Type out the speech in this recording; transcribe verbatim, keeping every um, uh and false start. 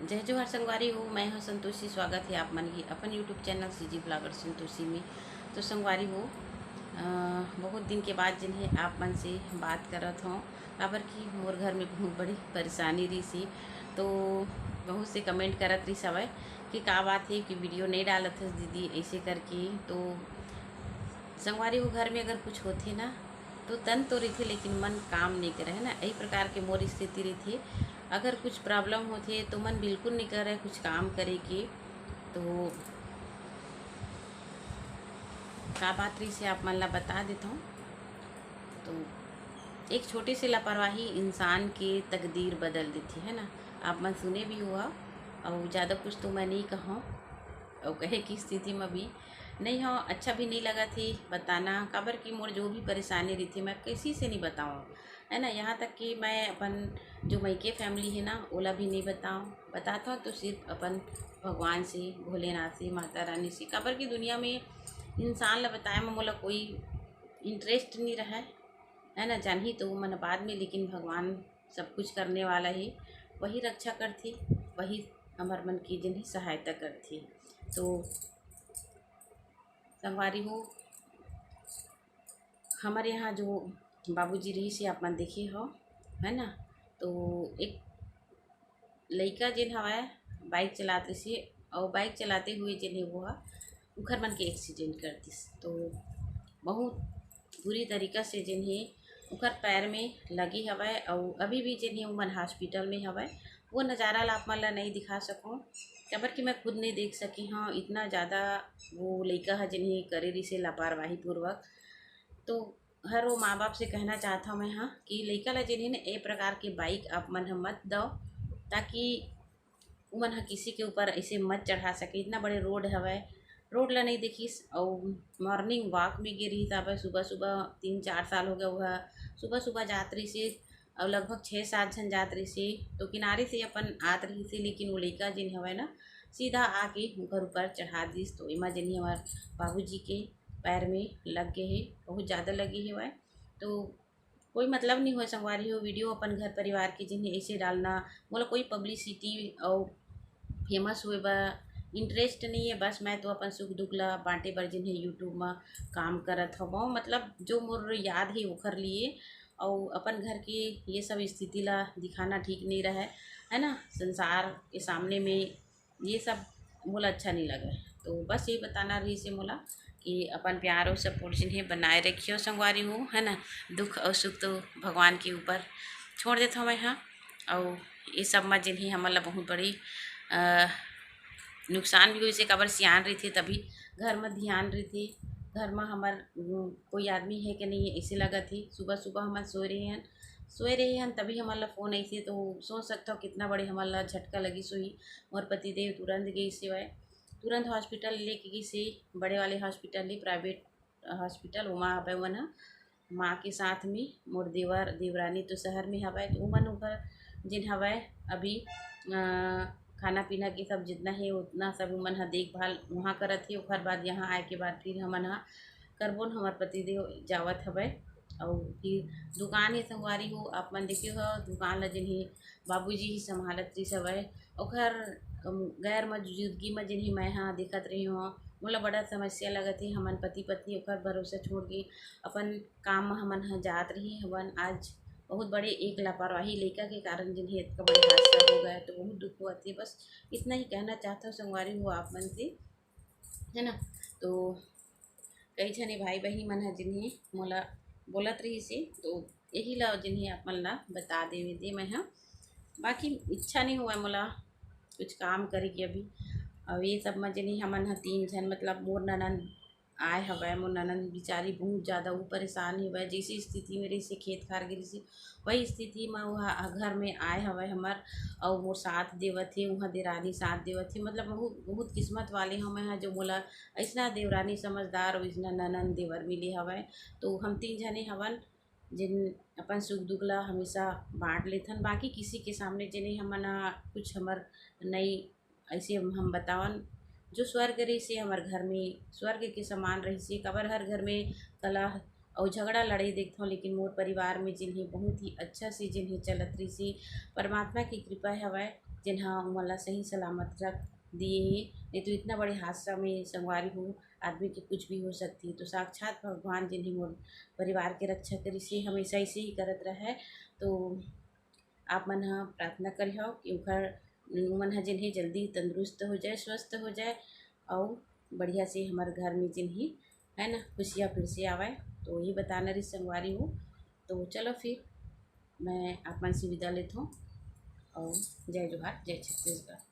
जय जोहार संगवारी हो, मैं हूँ संतोषी। स्वागत है आप मन के अपन YouTube channel CG blogger Santoshi में। तो संगवारी हो, अ, बहुत दिन के बाद जिन्हें आप मन से बात करत हूँ, काबर कि मोर घर में बहुत बड़ी परेशानी रही सी। तो बहुत से कमेंट करत रही सवय कि का बात है कि वीडियो नहीं डालत हस दीदी ऐसे करके। तो संगवारी हो, घर में अगर कुछ होथे ना तो तन तो रहिथे लेकिन मन काम नहीं करे, है ना। यही प्रकार के मोर स्थिति रहिथे। अगर कुछ प्रॉब्लम होथे तो मन बिल्कुल नहीं करे कुछ काम करे के। तो का बात रही से आप मन ला बता देता हूँ। तो एक छोटी सी लापरवाही इंसान के तकदीर बदल देती है ना। आप मन सुने भी हुआ, और ज़्यादा कुछ तो मैं नहीं कहूँ। और कहे की स्थिति में भी नहीं हो, अच्छा भी नहीं लगा थी बताना, काबर कि मोर जो भी परेशानी रही थी मैं किसी से नहीं बताऊँ, है ना। यहाँ तक कि मैं अपन जो मइके फैमिली है ना ओला भी नहीं बताऊँ। बताता हूँ तो सिर्फ अपन भगवान से, भोलेनाथ से, माता रानी से, काबर कि दुनिया में इंसान ला बताए में मोला कोई इंटरेस्ट नहीं रहा है, है ना। जानही तो मन बाद में, लेकिन भगवान सब कुछ करने वाला है, वही रक्षा करथी, वही हमार मन की जिन्हें सहायता करथी। तो संगवारी हो, हमारे यहाँ जो बाबूजी रही से आप मन देखे हो, है ना। तो एक लइका जेन हवय बाइक चलात रहिसे, और बाइक चलाते हुए जेन हे वो ह उखर मन के एक्सीडेंट कर दिस। तो बहुत बुरी तरीका से जेन हे उखर पैर में लगे हवय, और अभी भी जेन हे उमन हॉस्पिटल में हवय। वो नज़ारा ला आप मन ला नहीं दिखा सकूँ, काबर कि मैं खुद नहीं देख सकी हूँ। इतना ज़्यादा वो लइका ह जेन हे करे रिसे लापरवाही पूर्वक। तो हर वो माँ बाप से कहना चाहता हूँ मैं, हाँ, कि लइका ला जेन हे ना ए प्रकार के बाइक आप मन ह मत दव, ताकि उमन ह किसी के ऊपर ऐसे मत चढ़ा सके। इतना बड़े रोड हवय, रोड ला नहीं देखिस, और मॉर्निंग वॉक में गे रही था। सुबह सुबह, तीन चार साल हो गया हुआ, सुबह सुबह जात रही से, और लगभग छः सात झन जात रही से, तो किनारे से अपन आत रही से, लेकिन वो लइका जेन हवय ना सीधा आके ओकर ऊपर चढ़ा दिस। तो एमा जेन हमार बाबूजी के पैर में लग गए हे, बहुत ज़्यादा लगे हवय। तो कोई मतलब नहीं होय संगवारी हो, वीडियो अपन घर परिवार के जिन्हें ऐसे डालना, मोला कोई पब्लिसिटी और फेमस हुए बर इंटरेस्ट नहीं है। बस मैं तो अपन सुख दुख ला बांटे बर जिन्हें YouTube में काम करत हवं, मतलब जो मोर याद है ओखर लिए, और अपन घर के ये सब स्थिति ला दिखाना ठीक नहीं रहे, है ना, संसार के सामने में ये सब मोला अच्छा नहीं लगे। तो बस यही बताना रही से मोला कि अपन प्यार और सपोर्ट जिन्हें बनाए रखियो संगवारी हो, है ना। दुख और सुख तो भगवान के ऊपर छोड़ देता हूँ मैं, हाँ। और ये सब में जिन्हें हमन ला बहुत बड़ी अ, नुकसान भी होइसे, काबर सियान रहिथे तभी घर में ध्यान रहिथे। घर में हमर उम, कोई आदमी है कि नहीं है, ऐसे लगत हे। सुबह सुबह हमन सोए रहे हन, सोए रहे हन, तभी हमन ला फोन आइसे, तो सोच सकता हो कितना बड़े हमन ला झटका लगिस होही। मोर पतिदेव तुरंत गइस हवय, तुरंत हॉस्पिटल लेके गइस हे, बड़े वाले हॉस्पिटल ले, प्राइवेट हॉस्पिटल, ओमा हवय ओमन ह माँ के साथ में। मोर देवर देवरानी तो शहर में हवय, तो ओमन ओकर जिन हवय अभी अ, खाना पीना के सब जितना है उतना सब ओमन ह देखभाल वहाँ करत हे। ओकर बाद यहाँ आए के बाद फिर हमन ह करबो न, हमर पतिदेव जावत हवय। अउ फिर दुकान हे संगवारी हो, आप मन देखे हो दुकान ला जिन हे बाबूजी ही संभालत रिस हवय। ओखर अम, गैर मौजूदगी म जिन हे मैं ह देखत रही हूँ, मोला बड़ा समस्या लगत हे। हमन पति पत्नी ओखर भरोसा छोड़ के अपन काम म हमन ह जात रही हवन। आज बहुत बड़े एक लापरवाही लइका के कारण जिन हे इतना बड़े हादसा हो गया, तो बहुत दुख होत हे। बस इतना ही कहना चाहता हूँ संगवारी हो आप मन से, है ना। तो कई झने भाई बहिनी मन ह जिन हे मोला बोलत रहिस हे, तो यही ला जिन हे आप मन ला बता देवे दे मैं ह। बाकी इच्छा नहीं हुआ मोला कुछ काम करे के अभी। और ये सब में जिन हे हमन ह तीन झन, मतलब मोर ननद आए हवय, मोर ननद बिचारी बहुत ज़्यादा वो परेशान हवय, जैसी स्थिति में रहिस हे खेत खार गे रहिस हे, वही स्थिति में वो ह-, घर में आए हवय हमर, और मोर साथ देवत हे, वहाँ देरानी साथ देवत हे। मतलब बहुत, बहुत किस्मत वाले हवय जो मोला ऐसना देवरानी समझदार और ऐसना ननद देवर मिले हवय। तो हम तीन झने हवन जिन अपन सुख दुख ला हमेशा बांट लेथन। बाकी किसी के सामने जिन हे हमन ह कुछ हमर नई ऐसे हम बतावन, जो स्वर्ग रहिस हे हमर घर में, स्वर्ग के समान रहिस हे। काबर हर घर में कलह अउ झगड़ा लड़ाई देखथों, लेकिन मोर परिवार में जिन हे बहुत ही अच्छा से जिन हे चलत रहिस हे। परमात्मा की कृपा हवय, जेन ह उमन ला सही सलामत रख दिए हे। नहीं तो इतना बड़े हादसा में संगवारी हो, आदमी के कुछ भी हो सकती है। तो साक्षात भगवान जिन ही मोर परिवार के रक्षा करिस हे, हमेशा ऐसे ही करत रहे। तो आप मन ह प्रार्थना करिहव कि उखर, उमन ह जिन ही जल्दी तंदुरुस्त हो जाए, स्वस्थ हो जाए, और बढ़िया से हमारे घर में जिन ही, है ना, खुशियाँ फिर से आवे। तो यही बताना रही संगवारी हो। तो चलो फिर मैं आप मन से विदा लेत हूँ, और जय जोहार, जय छत्तीसगढ़।